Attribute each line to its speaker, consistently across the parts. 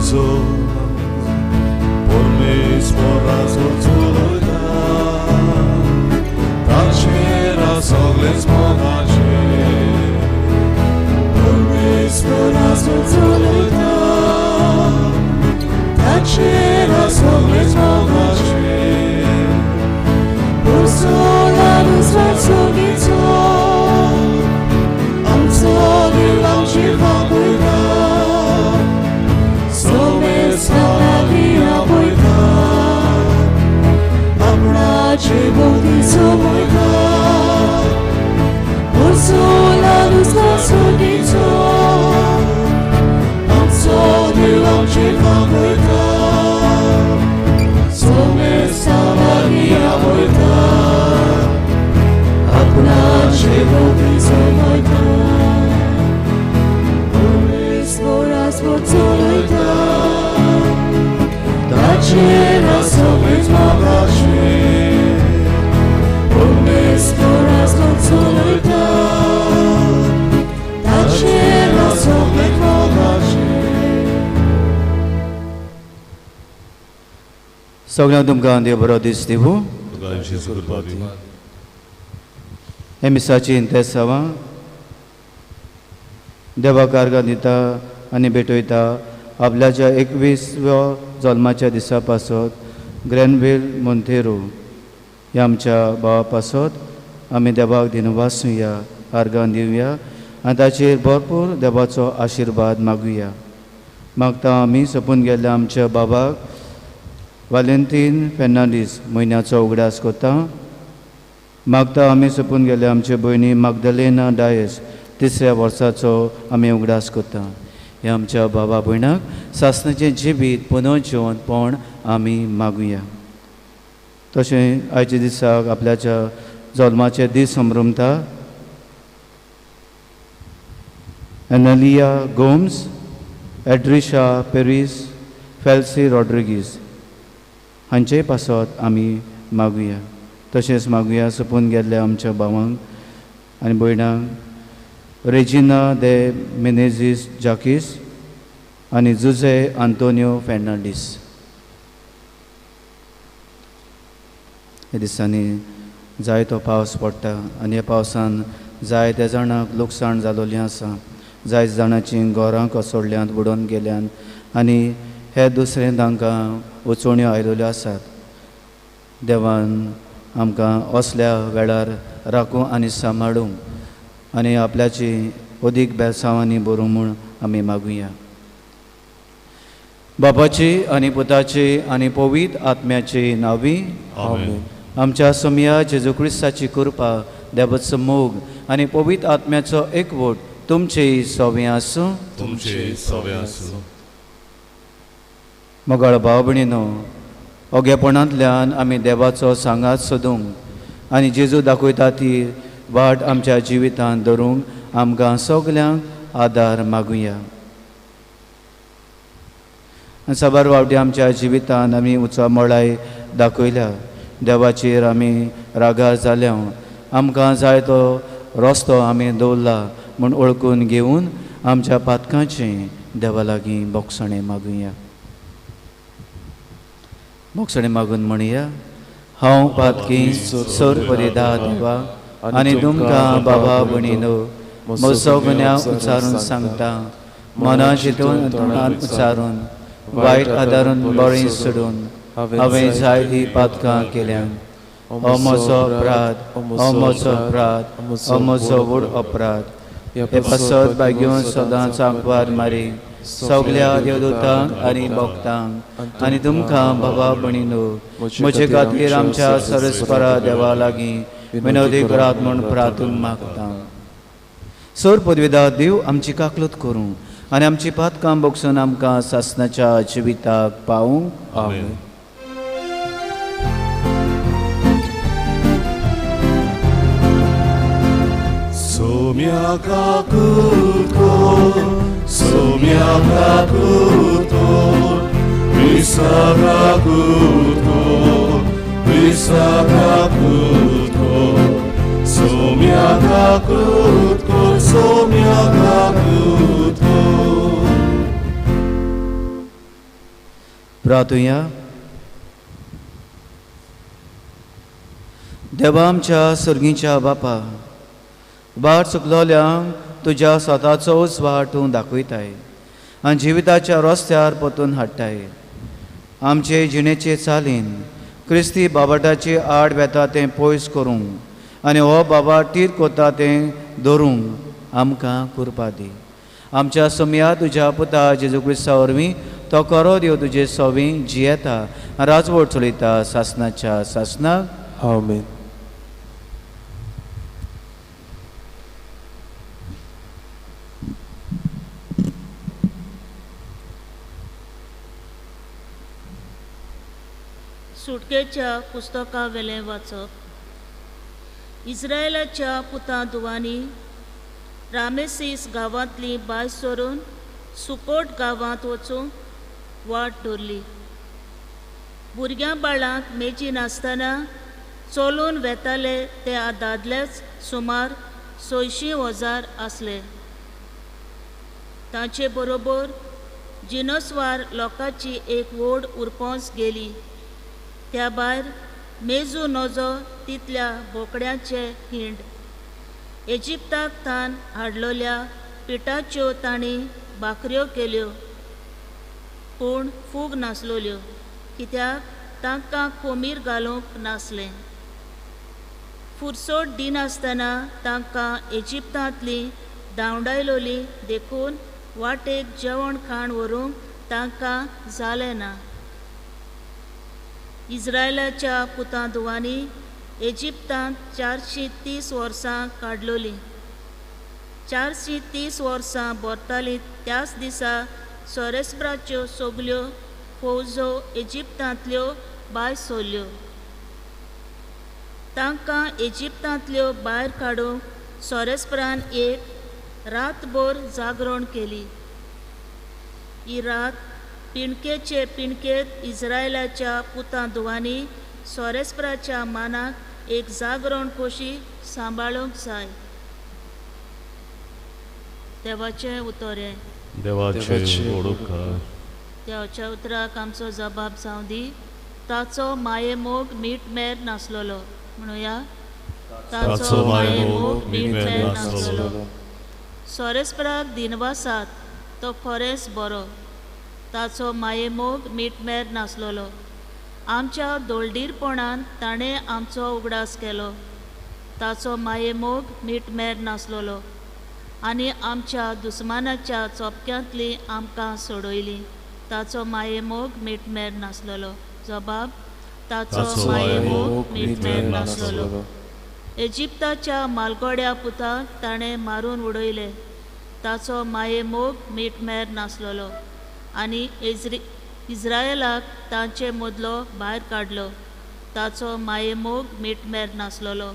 Speaker 1: आमचो परमेश्वराचो चलयता ताचेर सगळेंच मोगाचें परमेश्वराचो चलयता ताचेर सगळेंच मोगाचें आमचो देव आमची वागयता सोमेस्ता लागीं आपयता आपणाचे भोंवती समयता आमचो देव आमची वागयता सोमेस्ता लागीं आपयता आपणाचे भोंवती समयता परमेश्वराचो चलयता ताचेर सगळेंच मोगाचें परमेश्वराचो चलयता ताचेर सगळेंच मोगाचें.
Speaker 2: सगळ्यांक तुमकां देव बरो दीस दिवूं. हे मिसाची इंतेसांवां देवा कार्गां दिता आनी भेटयता आपल्याच्या 21व्या जल्माच्या दिसा पासत ग्रॅनव्हील मोंतेरो ह्या आमच्या भावा पासत आमी देवाक दिनवासुया, आर्गां दिवया आनी ताचेर भरपूर देवाचो आशिर्वाद मागुया. मागता आमी सोंपून गेल्ल्या आमच्या बाबाक वालेंतीन फेर्नांडीस म्हयन्याचो उगडास करता. मागता आमी सोंपून गेल्ल्या आमचे भयणी मागदलेना डायस तिसऱ्या वर्साचो आमी उगडास करता. ह्या आमच्या बाबा भयणाक सासणाचें जिवीत पुनर्जिवनपण आमी मागुया. तशें आयच्या दिसाक आपल्याच्या जल्माचे दीस समरमता एनलिया गोम्स, एड्रिशा पेरीस, फेल्सी रॉड्रिगीस हांचे पासत आमी मागुया. तशेंच मागुया सोंपून गेल्ल्या आमच्या भावांक आनी भयणांक रेजिना दे मिनेझीस जाकीस आनी जुझे आंतोनियो फेर्नांडीस. ह्या दिसांनी जायतो पावस पडटा आनी ह्या पावसान जायत्या जाणांक लुकसाण जालोलें आसा. जायत जाणांचीं घरां कोसळ्ळ्यांत, बुडोवन गेल्यान आनी हे दुसरें तांकां उचवण्यो आयिल्ल्यो आसात. देवान आमकां असल्या वेळार राखूं आनी सांबाळूं आनी आपल्याची अदीक बेसांवांनी बरूं म्हूण आमी मागुया. बापाची आनी पुताची आनी पवित्र आत्म्याची नांवी
Speaker 1: आमेन.
Speaker 2: आमच्या सोमया जेजू क्रिस्ताची कृपा, देवाचो मोग आनी पवित्र आत्म्याचो एकवट तुमचे सवे आसूं.
Speaker 1: तुमचे सवे आसूं.
Speaker 2: मोगाळ भाव भयणीनो, ओगेपणांतल्यान आमी देवाचो सांगात सोदूंक आनी जेजू दाखयता ती वाट आमच्या जिवितांत धरूंक आमकां सगल्यांक आदार मागुया. आनी साबार फावटी आमच्या जिवितांत आमी उंचा मळाय दाखयल्या, देवाचेर आमी रागार जाल्या, आमकां जाय तो रस्तो आमी दवरला म्हूण वळखून घेवन आमच्या पातकांचें देवा लागीं बोगसणें मागुया. बोगसणें मागून म्हणया, हांव पातकी सोर परिदा देवा आनी तुमकां बाबा भयणीनो म्हजो गुन्यांव उच्चारून सांगता, मना चिंतून तोंडान उच्चारून वायट आदारून बरें सोडून हांवें जायतीं पातकां केल्यान. हो म्हजो अपराध, हो म्हजो अपराध, हो म्हजो व्हड अपराध. हे पासत भाग्योन सदांच आंकवार मारी सगल्या देवदूतांक आनी भक्तांक आनी तुमकां बाबा भयणीनो म्हजे खातीर आमच्या सरस्परा देवा लागीं विनोदी करात म्हूण प्रार्थून मागता. सोर पदवीदा देव आमची काकलूत करूं आनी आमची पातकां बोगसून आमकां सासणाच्या जिविताक पावूं.
Speaker 1: आमेन. सोम्या काकूत कोर, सोम्या काकूत कोर, क्रिस्ता काकूत कोर, क्रिस्ता काकूत कोर, सोम्या काकूत कोर, सोम्या काकूत कोर.
Speaker 2: प्रार्थुया. देवा आमच्या सर्गीच्या बापा, वाट चुकलोल्यांक तुज्या स्वताचोच वाट तूं दाखयताय आनी जिविताच्या रस्त्यार परतून हाडटाय. आमचे जिणेचे चालीन क्रिस्ती बाबाटाचे आड वेता तें पयस करूंक आनी हो बाबा टीर कोता तें धरूंक आमकां कृपा दी. आमच्या सोमया तुज्या पुता जेजू क्रिस्ता वरवीं तो करो देव तुजे सोवी जियेता राजवट चलयता सासनाच्या सासनाक.
Speaker 1: आमेन.
Speaker 3: सुटकेच्या पुस्तका वेलें वाचप. इस्रायलाच्या पुता दुवांनी रामेसीस गांवांतली बांय सोरून सुकोट गांवांत वचूंक वाट धरली. भुरग्यां बाळांक मेजी नासतना चलून वेताले ते दादलेच सुमार 600,000 आसले. तांचे बरोबर जिनसवार लोकांची एक व्हड उरपोंस गेली. त्या भायर मेजू नजो तितल्या बोकड्यांचे हिंड. इजिप्ताक तान हाडलोल्या पिठाच्यो तांणी भाकऱ्यो केल्यो, पूण फूग नासलोल्यो, कित्याक तांकां कोमीर घालूंक नासलें. फुरसोट दिनासतना तांकां इजिप्तांतली धांवडायलोली, देखून वाटेक जेवण खाण व्हरूंक तांकां जालें ना. इस्रायलाच्या पुतां धुवांनी इजिप्तांत 430 वर्सां काडलोलीं. 430 वर्सां भरतालीं त्याच दिसा सोरेस्प्राच्यो सगल्यो फौजो इजिप्तांतल्यो भायर सरल्यो. तांकां इजिप्तांतल्यो भायर काडूंक सोरेस्प्रान एक रातभर जागरण केली. ही रात पिणकेचे पिणकेत इस्रायलाच्या पुतां धुवांनी सोरेस्प्राच्या मानाक एक जागरण कशी सांबाळूंक जाय. देवाचें उतर हें. देवाच्या उतराक आमचो जबाब जावं दी. ताचो मायेमोग मीठ मेर नासलोलो. म्हणुया, ताचो मायेमोग मीठ मेर नासलोलो. सोरेस्प्राक दिनवासात, तो खरेंच बरो. ताचो मायेमोग मीठमेर नासलोलो. आमच्या दोलडीरपणान ताणें आमचो उगडास केलो. ताचो मायेमोग मीठमेर नासलोलो आनी आमच्या दुस्मानाच्या चोपक्यांतली आमकां सोडयली. ताचो मायेमोग मीठमेर नासलोलो. जबाब, ताचो मायेमोग मीठमेर नासलोलो. इजिप्ताच्या मालगोड्या पुताक ताणें मारून उडयले. ताचो मायेमोग मीठमेर नासलोलो आनी इस्रायलाक तांचे मदलो भायर काडलो. ताचो मायेमोग मीठमेर नासलोलो.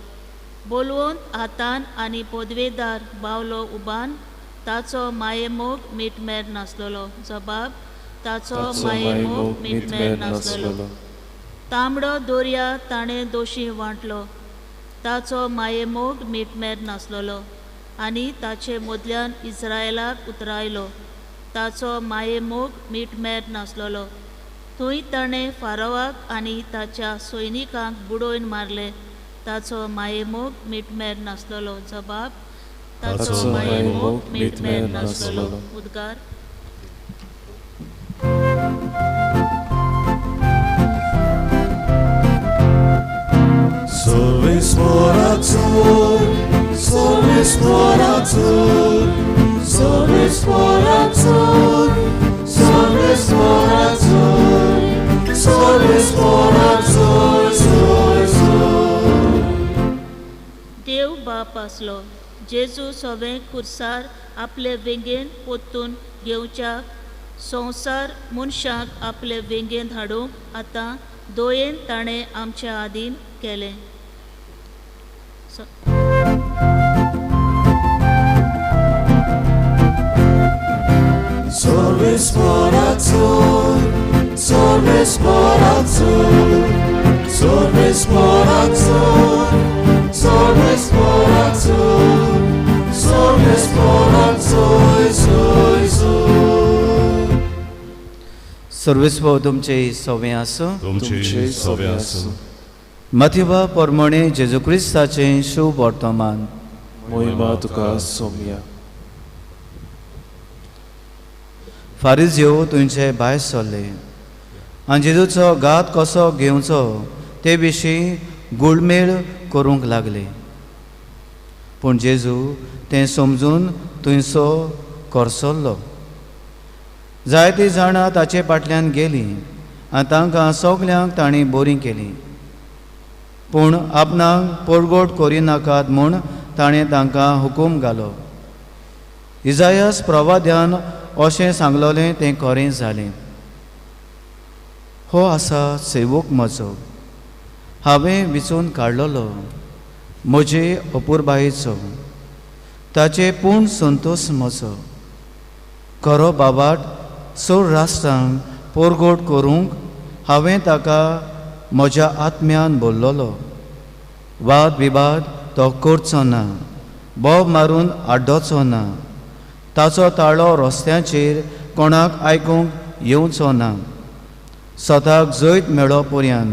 Speaker 3: बोलवंत हातान आनी पदवेदार बावलो उबान. ताचो मायेमोग मीठमेर नासलोलो. जबाब, ताचो मायेमोग मीठमेर नासलोलो. तांबडो दर्या ताणें दोशी वांटलो. ताचो मायेमोग मीठमेर नासलोलो आनी ताचे मदल्यान इस्रायलाक उतरायलो. ताचो मायेमोग मीठमेर नासलोलो. थंय ताणें फारोवाक आनी ताच्या सैनिकांक बुडोवन मारले. ताचो मायेमोग मीठमेर नासलोलो. जबाब, ताचो मायेमोग मीठमेर नासलोलो. उद्गार. देव बाप आसलो. जेजू सवें खुर्सार आपले वेंगेन पोतून घेवच्या संवसार मनशाक आपले वेंगेन हाडूंक आतां दोयेन ताणें आमच्या आदीन केलें.
Speaker 2: सर्वेस्व तुमचे सवे आसूं,
Speaker 1: तुमचे सवे आसूं.
Speaker 2: मथिवा परमणे जेजू क्रिस्ताचें शुभ वर्तमान.
Speaker 4: मोहिमा तुका सोम्या.
Speaker 2: फारिजियो तुमचे भायर सरले आनी जेजूचो घात कसो घेवचो ते विशीं गुळमेळ करूंक लागले. पूण जेजू तें समजून थंयसो कोरसल्लो. जायतीं जाणां ताचे फाटल्यान गेलीं आनी तांकां सगल्यांक तांणी बरीं केलीं. पूण आपणाक परगोट करिनाकात म्हूण ताणें तांकां हुकूम घालो. इजायस प्रवाद्यान अशें सांगलोलें तें खरें जालें. हो आसा सेवक म्हजो, हांवें विचून काडलेलो, म्हजे अपुरबायेचो, ताचे पूण संतोश म्हजो. खरो बाबाट सोड राष्ट्रांक परगोट करूंक हांवें ताका म्हज्या आत्म्यान बोल्लोलो. वाद विवाद तो करचो ना, बोब मारून आड्डोचो ना, ताचो ताळो रस्त्यांचेर कोणाक आयकूंक येवचो ना. स्वताक जैत मेळो पर्यान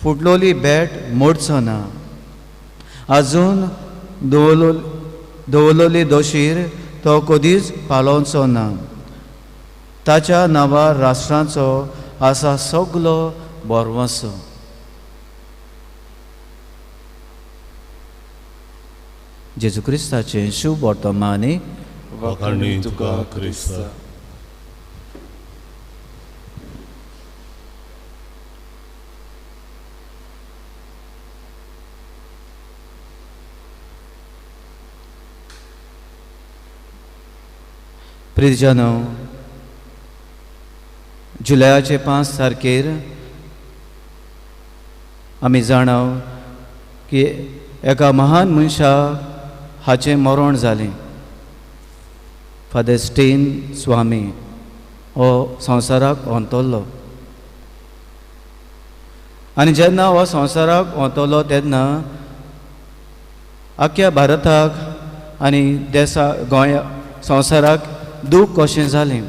Speaker 2: फुटलोली बॅट मोडचो ना. आजून दवरलोली दोशीर तो कदीच पालोवचो ना. ताच्या नांवार राष्ट्रांचो आसा सगलो भरवंसो. जेजू क्रिस्ताचें शुभ वर्तमानी.
Speaker 1: वाखाणणी तुका क्रिस्ता.
Speaker 2: प्रियजनो, जुलयाचे 5 तारखेर आमी जाणाव की एका महान मनशाक हाचें मरण जालें. फादर स्टेन स्वामी हो संवसाराक अंतरलो. आनी जेन्ना हो संवसाराक अंतरलो तेन्ना आख्या भारताक आनी देसा गोंया संवसाराक दूख कशें जालें.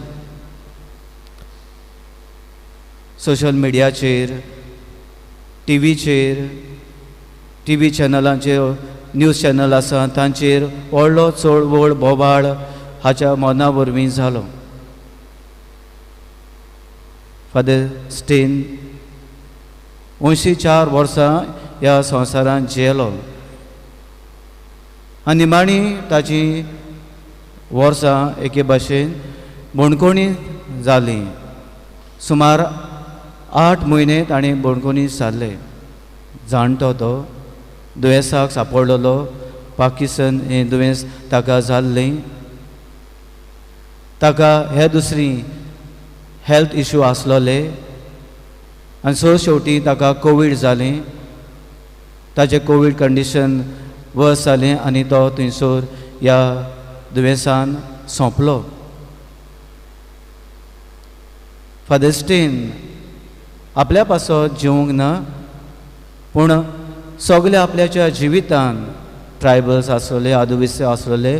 Speaker 2: सोशल मिडियाचेर, टिवीचेर, टिवी चॅनलांचेर, न्यूज चॅनल आसा तांचेर व्हडलो चळवळ बोवाळ हाच्या मना वरवीं जालो. फादर स्टेन 84 वर्सां ह्या संवसारांत जियेलो आनी निमाणी ताची वर्सां एके भाशेन बणकोणी जालीं. सुमार 8 म्हयने ताणें बणकोणी सारले. जाणटो तो दुयेंसाक सापडलेलो, पाकिस्तान हें दुयेंस ताका जाल्लें. ताका हे दुसरी हेल्थ इशू आसलोले आनी सो शेवटी ताका कोवीड जालें. ताचें कोवीड कंडिशन वर्स जालें आनी तो थंयसर ह्या दुयेंसान सोंपलो. फादर स्टेन आपल्या पासत जिवंक ना, पूण सगळे आपल्याच्या जिवितान ट्रायबल्स आसलेले, आदिवासी आसलेले,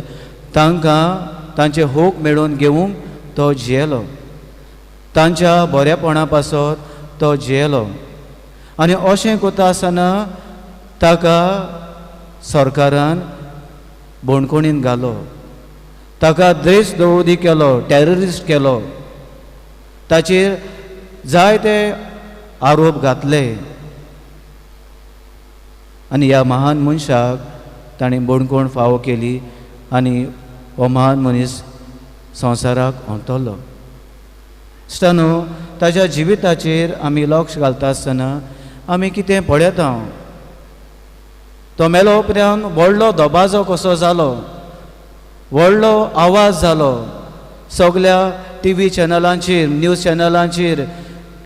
Speaker 2: तांकां तांचे होक मेळोवन घेवंक तो जियेलो. तांच्या बऱ्यापणा पासत तो जियेलो. आनी अशें करता आसतना ताका सरकारान बणकोणीन घालो, ताका देश द्रोही केलो, टॅररिस्ट केलो, ताचेर जायते आरोप घातले आनी ह्या महान मनशाक ताणें बणकोण फावो केली आनी हो महान मनीस संवसाराक अंतरलो. इश्टानो, ताच्या जिविताचेर आमी लक्ष घालता आसतना आमी कितें पळयता, तो मेलो उपरांत व्हडलो दबाजो कसो जालो, व्हडलो आवाज जालो. सगल्या टिवी चॅनलांचेर, न्यूज चॅनलांचेर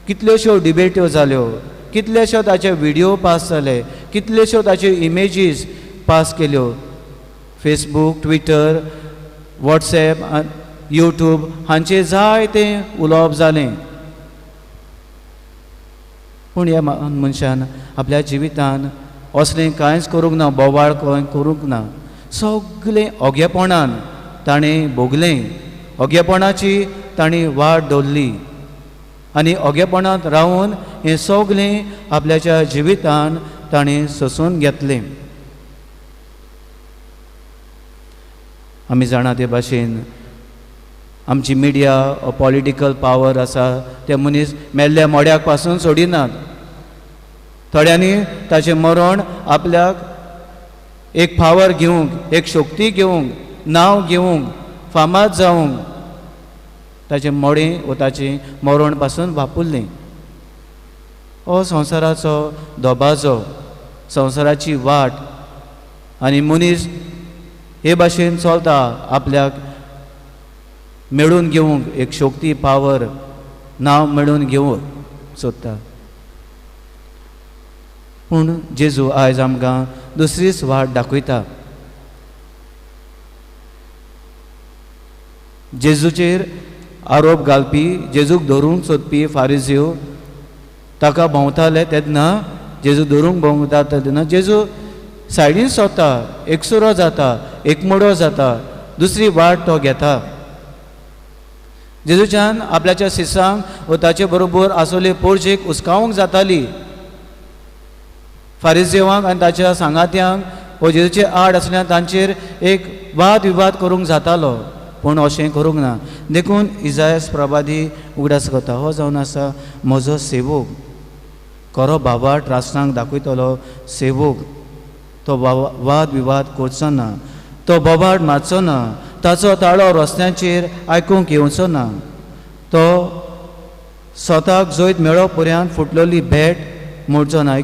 Speaker 2: कितल्योश्यो डिबेट्यो जाल्यो, कितलेश्यो ताचे व्हिडियो पास जाले, कितलेश्यो ताच्यो इमेजीस पास केल्यो. फेसबूक, ट्विटर, वॉट्सएप, यूट्यूब हांचेर जायतें उलोवप जालें. पूण ह्या मनशान आपल्या जिवितान असलें कांयच करूंक ना, बोवाळ करूंक ना. सगलें ओगेपणान ताणें भोगलें, ओगेपणाची ताणें वाट दवरली आनी ओगेपणांत रावन हें सगळें आपल्याच्या जिवितान ताणें सोंसून घेतलें. आमी जाणा ते भाशेन आमची मिडिया पॉलिटिकल पावर आसा ते मनीस मेल्ल्या मोड्याक पासून सोडिनात. थोड्यांनी ताचें मरण आपल्याक एक पावर घेवंक, एक शक्ती घेवंक, नांव घेवंक, फामाद जावंक ताचें मोडें वो ताचें मरण पासून वापुरलें. हो संवसाराचो दबाजो, संवसाराची वाट आनी मनीस हे भाशेन चलता आपल्याक मेळून घेवंक एक शक्ती, पावर, नांव मेळून घेवंक सोदता. पूण जेजू आयज आमकां दुसरीच वाट दाखयता. जेजूचेर आरोप घालपी, जेजूक धरूंक सोदपी फारिजीव ताका भोंवताले तेन्ना, जेजू धरूंक भोंवता तेन्ना जेजू सायडीन सोदता, एकसुरो जाता, एकमोडो जाता, दुसरी वाट तो घेता. जेजूच्यान आपल्याच्या शिसांक व ताचे बरोबर आसले पोरजेक हुस्कावंक जाताली. फारिजेवांक आनी ताच्या सांगात्यांक वो जेजूचे आड आसल्यान तांचेर एक वाद विवाद करूंक जातालो, पूण अशें करूंक ना. देखून इजायस प्रभादी उगडास करता, हो जावन आसा म्हजो सेवक, खरो बाबाट राष्ट्रांक दाखयतलो सेवक. तो वाद विवाद करचो ना, तो बोबाट मारचो ना, ताचो ताळो रस्त्यांचेर आयकूंक येवचो ना, तो स्वताक जैत मेळो पर्यंत फुटलेली भेट मोडचो ना.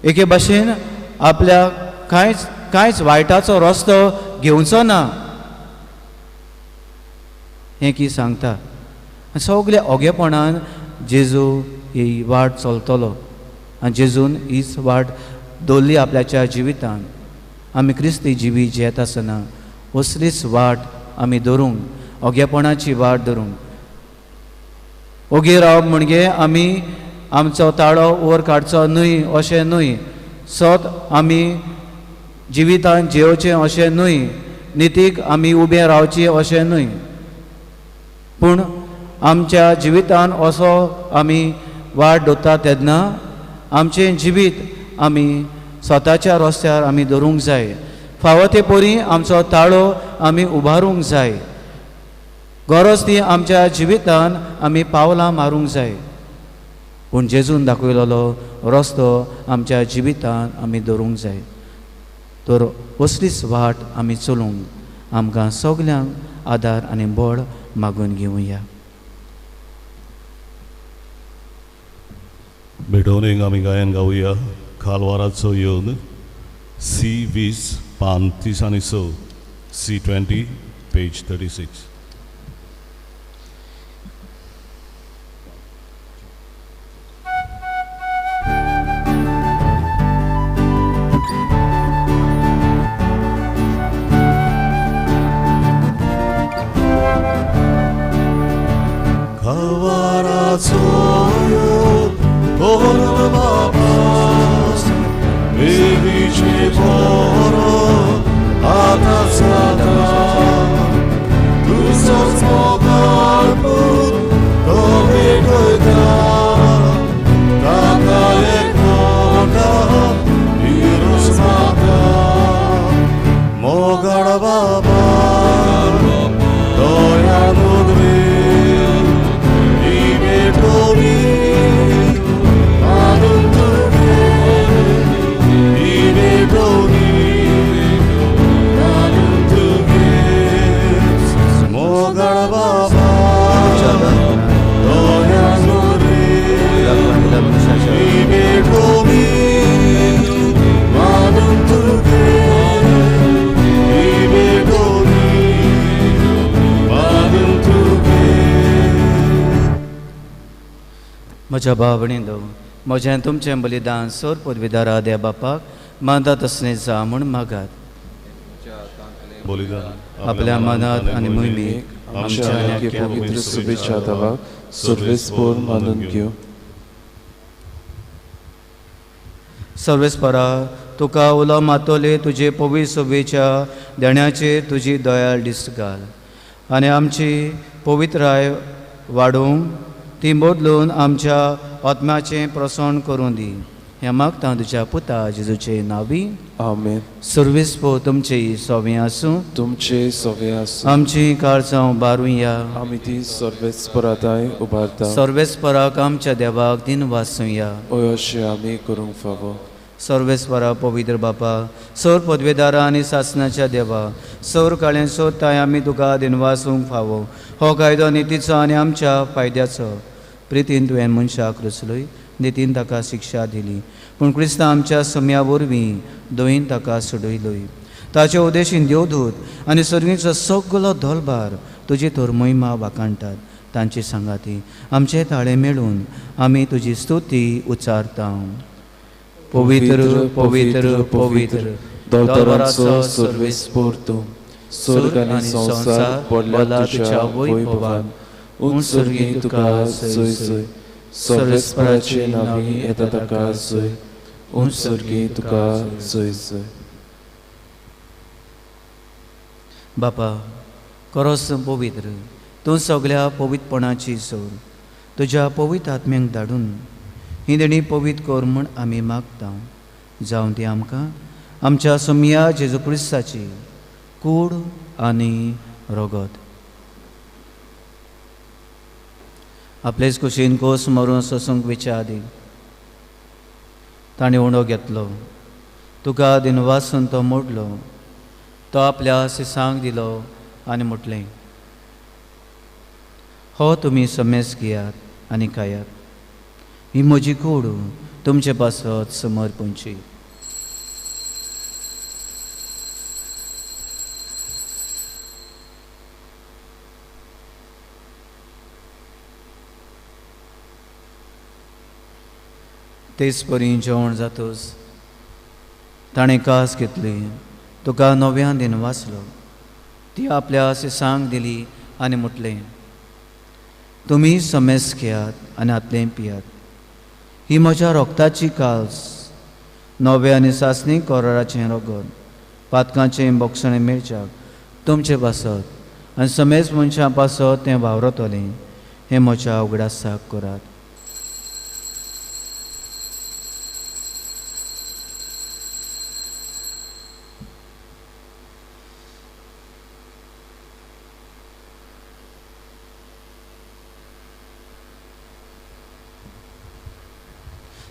Speaker 2: एके भाशेन आपल्या कांयच कांयच वायटाचो रस्तो घेवचो ना हें की सांगता. सगल्या ओगेपणान जेजू ही वाट चलतलो आनी जेजून हीच वाट दवरली आपल्याच्या जिवितान. आमी क्रिस्ती जिवी जियेता आसतना असलीच वाट आमी धरूंक, ओगेपणाची वाट धरूंक. ओगी रावप म्हणजे आमी आमचो ताळो वयर काडचो न्हय अशें न्हय, सत आमी जिवितान जियोवचें अशें न्हय, नितीक आमी उबें रावचें अशें न्हय, पूण आमच्या जिवितान असो आमी वाट दवरता तेन्ना आमचें जिवीत आमी स्वताच्या रस्त्यार आमी धरूंक जाय. फावो ते परी आमचो ताळो आमी उबारूंक जाय. गरज ती आमच्या जिवितान आमी पावलां मारूंक जाय, पूण जेजून दाखयलेलो रस्तो आमच्या जिवितान आमी धरूंक जाय. तर असलीच वाट आमी चलूंक आमकां सगल्यांक आदार आनी बळ मागून घेवया.
Speaker 1: भेटवणेक आमी गायन गावया खालवाराचो येवन सी 20 पान 30 आनी 6, सी 20 पेज 36.
Speaker 2: म्हज्या भाव भयणींनो, म्हजें तुमचें बलिदान सोर पदवीदारा देव बापाक मानता तसलें जा म्हूण मागात. आपल्या मनात आनी मोहिमेक आमच्या
Speaker 4: पवित्र शुभेच्छा देवाक सर्वेस्पर मानून घेव.
Speaker 2: सर्वेस्परा तुका उलो मातोले तुजे पवित्र शुभेच्छा देण्याचेर तुजी दयाळ दिश्ट घाल आनी आमची पवित्राय वाडोवंक ती बदलून आमच्या आत्म्याचें प्रसन्न करूं दी. हें मागता तुज्या पुता जेजूचे नांवी.
Speaker 4: आमेन.
Speaker 2: सर्वेस्पर पो तुमचे सोवे आसूं.
Speaker 4: तुमचे सोवे आसूं.
Speaker 2: आमची काळजां उबारुया.
Speaker 4: आमी ती सर्वेस्पराताय उबारता.
Speaker 2: सर्वेस्पराक आमच्या देवाक दिन वाचुया.
Speaker 4: हय, अशें आमी करूंक फावो.
Speaker 2: सर्वेस्परा पवित्र बापा, सर पदवेदारा आनी सासनाच्या देवा, सर काळें सोदताय आमी तुका दिनवासूंक फावो. हो कायदो नितीचो आनी आमच्या फायद्याचो. प्रितीन तुवें मनशाक रचलोय, नितीन ताका शिक्षा दिली, पूण क्रिस्तांव आमच्या सम्या वरवीं दयेन ताका सोडयलोय. ताचे उद्देशीन देवदूत आनी सर्गीचो सगलो दलभार तुजी तर महिमा वाखाणटात. तांची सांगाती आमचे ताळे मेळून आमी तुजी स्तुती उच्चारता. पवित्र पवित्र पवित्र
Speaker 4: दलभाराचो सर्वेस्पर तूं, स्वर्ग आनी संवसार पडल्या तुज्या वैभवान. उंच सर्गी तुका जय जय. सर्वेस्पराचे नांवी येता ताका जय. उंच सर्गी तुका जय जय.
Speaker 2: बापा, करोस पवित्र तूं सगळ्या पवित्रपणाची सोर. तुज्या पवित्र आत्म्यांक धाडून ही देणी पवित्र कर म्हूण आमी मागता. जावं ती आमकां आमच्या सोमया जेजू क्रिस्ताची कूड आनी रगत. आपलेच कुशीन कोस मरून सोसूंक विचार दी. ताणें उणो घेतलो, तुका दिनवासून तो मोडलो, तो आपल्या सिसांक दिलो आनी म्हटलें, हो तुमी समेस घेयात आनी खायात. ही म्हजी कूड तुमचे पासत समर्पणची. तेच परी जेवण जातच ताणें कास घेतली, तुका नव्यान दिन वाचलो, ती आपल्या सिसांक दिली आनी म्हटलें, तुमी समेस घेयात आनी आतलें पियात. ही म्हज्या रोगताची काल्स, नवे आनी सासणी कोराराचें रगत, पातकांचें बोगसणें मेळच्याक तुमचे पासत आनी समेज मनशां पासत तें वावरतलें. हें म्हज्या उगडासाक करात.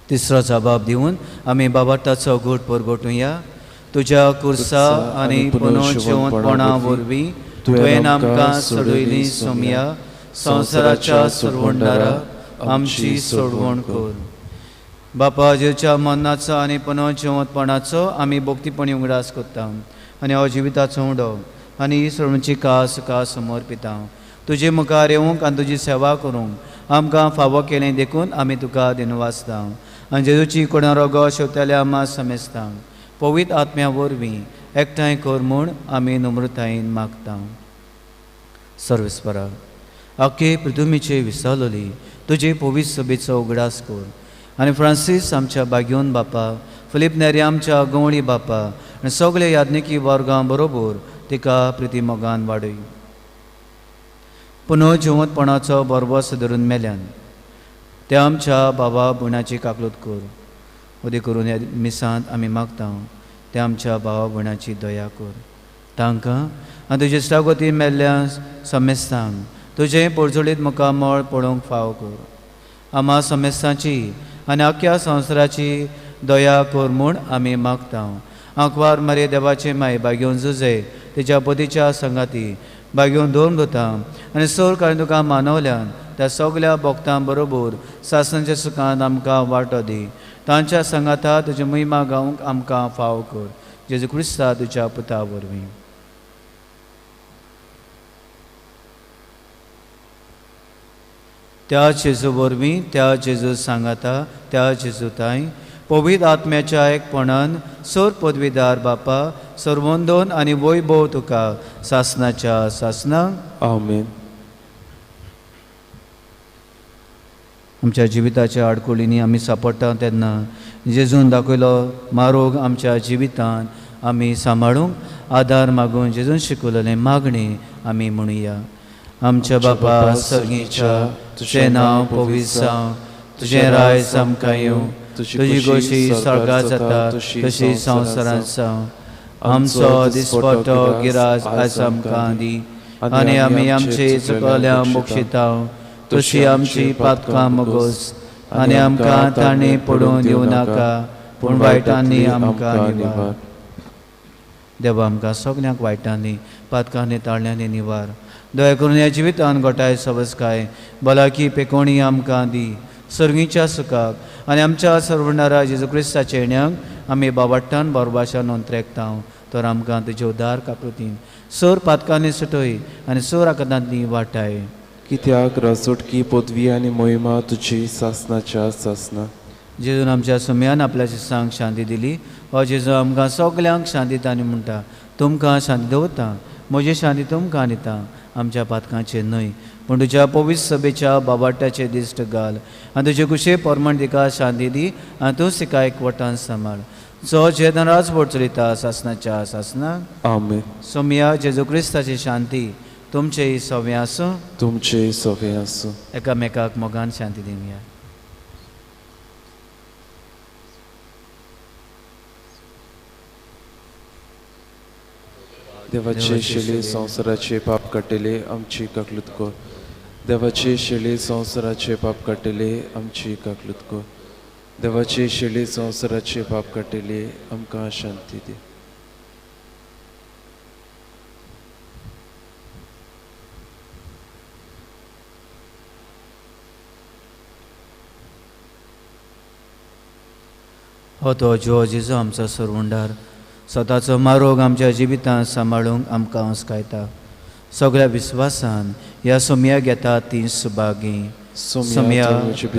Speaker 2: तिसरो जबाब दिवन आमी बाबाटाचो घोट परगटुया. तुज्या कुर्सा आनी पुनर्जिवंतपणा वरवीं तुवें आमकां सोडयली सोमया, संवसाराच्या सोडवणदारा आमची सोडवण कर. बापा, जेच्या मरणाचो आनी पुनर्जिवंतपणाचो आमी भक्तीपणी उगडास करता आनी हो जिविताचो उडो आनी ही सोडवणची कास तुका समर्पिता. तुजे मुखार येवंक आनी तुजी सेवा करूंक आमकां फावो केलें देखून आमी तुका दिनवासता. आनी जेजूची कोणा रोगो शेवतल्या आमा समेस्ता पवित्र आत्म्या वरवीं एकठांय कर म्हूण आमी नम्रतायेन मागता. सर्वेस्परा, आखे पृथुमीचे विसावलोली तुजे पवित्र सभेचो उगडास कर आनी फ्रांसीस आमच्या बाग्योन बापा, फिलीप नेरी आमच्या गवळी बापा आनी सगळे याज्ञिकी वर्गां बरोबर तिका प्रितीमोगान वाडय. पुनर्जिवंतपणाचो बरबस धरून मेल्यान त्या आमच्या बाबा भयणाची काकलूत कर. उदी करून ह्या मिसांत आमी मागता त्या आमच्या भावा भयणाची दया कर. तांकां आनी तुजे इश्टागती मेल्ल्या समेस्तांक तुजें पोरजोळीत मुखामळ पळोवंक फाव कर. आमा समेस्तांची आनी आख्या संवसाराची दया कर म्हूण आमी मागता. आंकवार मारे देवाचे माय बागेवन जुजे तिच्या पतीच्या संगाती बागेवन दोन दोता आनी सर कारण तुका मानवल्यान त्या सगल्या भक्तां बरोबर सासणाच्या सुखान आमकां वांटो दी. तांच्या संगाता तुजी महिमा गावंक आमकां फाव कर. जेजू क्रिस्ता तुज्या पुता वरवीं. त्या जेजू वरवीं, त्या जेजू सांगाता, त्या जेजू ताई पवित्र आत्म्याच्या एकपणान सोर पदवीदार बापा सर्वंदोन आनी वैभव तुका सासनाच्या सासनाक.
Speaker 4: आमेन.
Speaker 2: आमच्या जिविताच्या आडकुळींनी आमी सांपडटा तेन्ना जेजून दाखयलो मारोग आमच्या जिवितांत आमी सांबाळूंक आदार मागून जेजून शिकवलेलें मागणें आमी म्हणुया. आमच्या बापा सर्गीच्या तुजें नांव पवित्र जावं, तुजें राज आमकां येवं, तुजी गोशी स्वर्गात जाता तशी संवसारांत जावं. आमचो दिसपट्टो गिराज आयज आमकां दी आनी आमी आमचे चुकल्या बक्षिता तशी आमची पातकां मगोस आनी आमकां ताणें पडून दिवं नाका पूण वायटांनी आमकां निवार. देवा आमकां सगल्यांक वायटांनी पातकांनी ताळ्यांनी निवार. दया करून ह्या जिवितान गोठाय सवसकाय भलायकी पेकोणी आमकां दी. सर्गीच्या सुखाक आनी आमच्या सर्वणारा जेजू क्रिस्ताच्या येण्याक आमी बाबाट्टान बोरबाशा नोंत्रेकता तर आमकां तुजे उदार काकृतीन सोर पातकांनी सुटय आनी सोर आकदांतली वाटाय.
Speaker 4: कित्याक रसोटकी पदवी आनी मोहिमा तुजी सासनाच्या सासना.
Speaker 2: जेजून आमच्या सुम्यान आपल्या शिसांक शांती दिली. हो जेजू आमकां सगल्यांक शांती दिता आनी म्हणटा तुमकां शांती दवरता, म्हजी शांती तुमकां दिता, आमच्या पातकांचेर न्हय पूण तुज्या पवित्र सभेच्या बाबाट्याचे दिश्ट घाल आनी तुजे कुशे परमाण तिका शांती दी आनी तूं तिका एकवटान सांबाळ. जो जेदन राजवट चलयता सासनाच्या सासनाक.
Speaker 4: आमेन.
Speaker 2: सोमया जेजू क्रिस्ताची शांती तुमचेय सवें आसूं.
Speaker 4: तुमचेय सवें आसूं.
Speaker 2: एकामेकाक मोगान शांती दिवया.
Speaker 4: देवाचे शेळी संवसाराचे पाप काडटले आमची काकलूत कर. देवाचे शेळी संवसाराचे पाप काडटले आमची काकलूत कर. देवाचे शेळी संवसाराचे पाप काडटले आमकां शांती दी.
Speaker 2: हो तो जो जेजू आमचो सरवंडार स्वताचो मारोग आमच्या जिवितांत सांबाळूंक आमकां हुस्कायता. सगळ्या विस्वासान ह्या सोमया घेता ती सुभागी. सोमया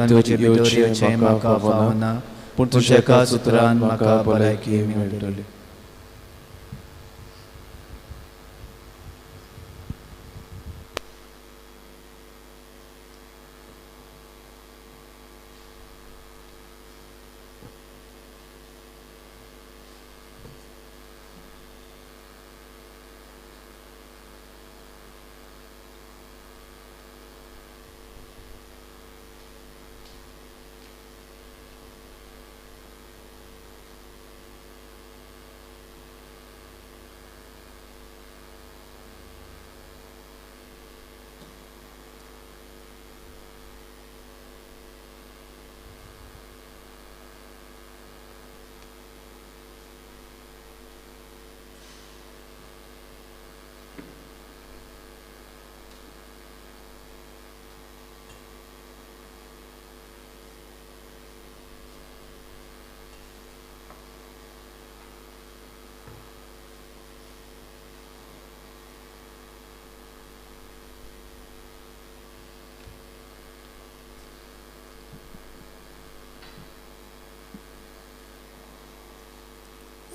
Speaker 2: तुजे भितर येवचें म्हाका फावना पूण तुज्या एकाच उतरान म्हाका भलायकी मेळटली.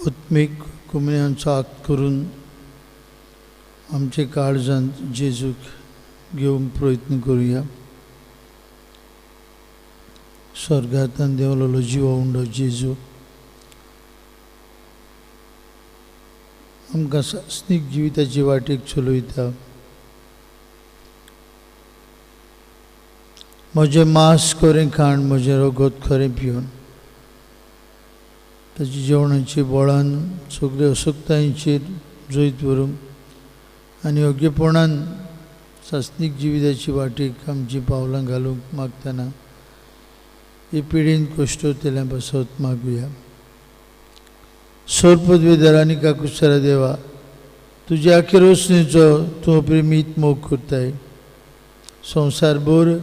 Speaker 5: आत्मीक कुमन्यांचो आक्त करून आमचे काळजांत जेजूक घेवंक प्रयत्न करुया. स्वर्गांतल्यान देंवलेलो जिवो उंडो जेजू आमकां सासणीक जिविताची वाटेक चलयता. म्हजें मांस खरें खाण, म्हजें रगत खरें पिवन ताची जेवणाची बळान सगळे असक्तायेचेर जैत व्हरूंक आनी योग्यपणान सासणीक जिविताची वाटेक आमचीं पावलां घालूंक मागतना हे पिडीन कश्ट केल्या पासत मागुया. सोर पदवेदार आनी काकुसरा देवा, तुज्या अखेर वसणेचो तूं प्रेमीत मोग करताय. संवसारभर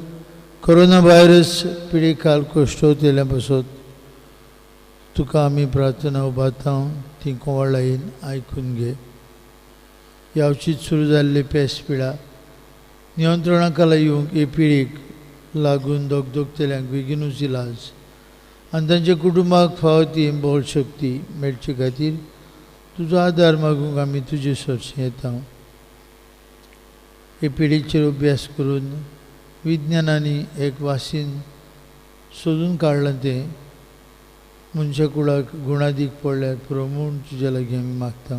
Speaker 5: कोरोना व्हायरस पिडे खाल कश्ट केल्या पासत तुका आमी प्रार्थना उबारता, ती कोवाळायेन आयकून घे. यावचीच सुरू जाल्ली पेस पिडा नियंत्रणा खाला येवंक हे पिडीक लागून दगदगतल्यांक बेगीनूच इलाज आनी तांच्या कुटुंबाक फावो ती बळ शक्ती मेळचे खातीर तुजो आदार मागूंक आमी तुजे सरशी येता. हे पिडीचेर अभ्यास करून विज्ञानांनी एक वासीन सोदून काडलां तें मनशा कुळाक गुणादीक पडल्यार पुरो म्हूण तुज्या लागीं आमी मागता.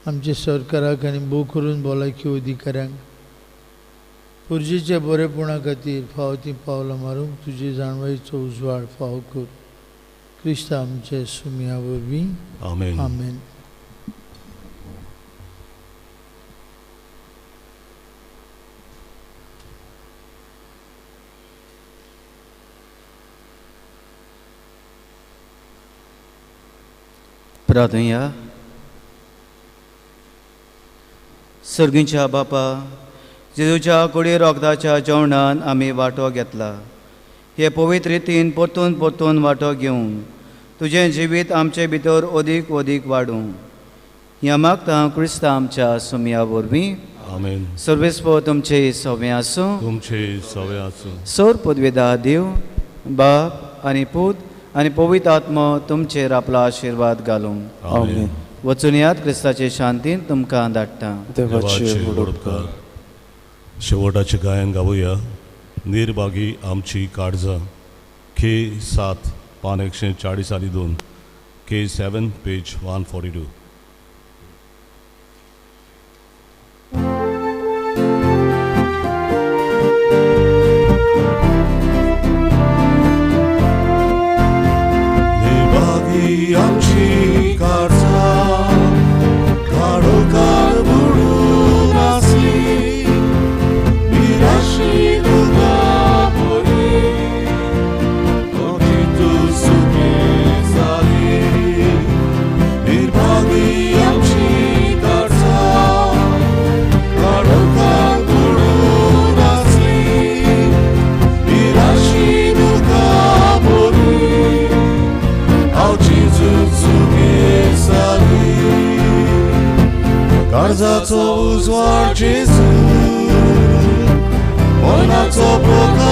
Speaker 5: आमच्या सरकाराक आनी भोव करून भलायकी अधिकाऱ्यांक पुर्जेच्या बरेपणा खातीर फावो तीं पावलां मारूंक तुजे जाणवायेचो उजवाड फावो कर. क्रिस्ता आमचे सुमया वरवीं
Speaker 1: आमेन.
Speaker 5: आमेन.
Speaker 2: प्रार्थया. सर्गींच्या बापा, जेजूच्या कुडी रोगदाच्या जेवणान आमी वांटो घेतला. हे पवित्र रितीन परतून परतून वांटो घेवन तुजें जिवीत आमचे भितर अदीक अदीक वाडूं. ह्या मागता क्रिस्ता आमच्या सुमया वरवीं.
Speaker 1: आमेन.
Speaker 2: सर्वेस्पो तुमचे सवे आसूं.
Speaker 1: तुमचे सवे आसूं.
Speaker 2: सोर पदवेदा देव बाप आनी पूत आनी पवित्र आत्मो तुमचेर आपलो आशिर्वाद घालूं.
Speaker 1: आमेन.
Speaker 2: वचून यात क्रिस्ताचे शांतीन तुमकां धाडटा.
Speaker 4: देवाचे व्हड उपकार.
Speaker 1: शेवटाचें गायन गावया. निर्भागी आमची काळजां, के 7 पान 142, के 7 पेज 142. निर्भागी आमची काळजां, काळोखार बुडून आसली, निराशी दुखां परी, तूं सुखी जाली. निर्भागी आमची काळजां, काळोखार बुडून आसली, निराशी दुखां परी, हांव जेजू सुखी जाली. काळजाचो उजवाड जेजू, मनाचो प्रकाश.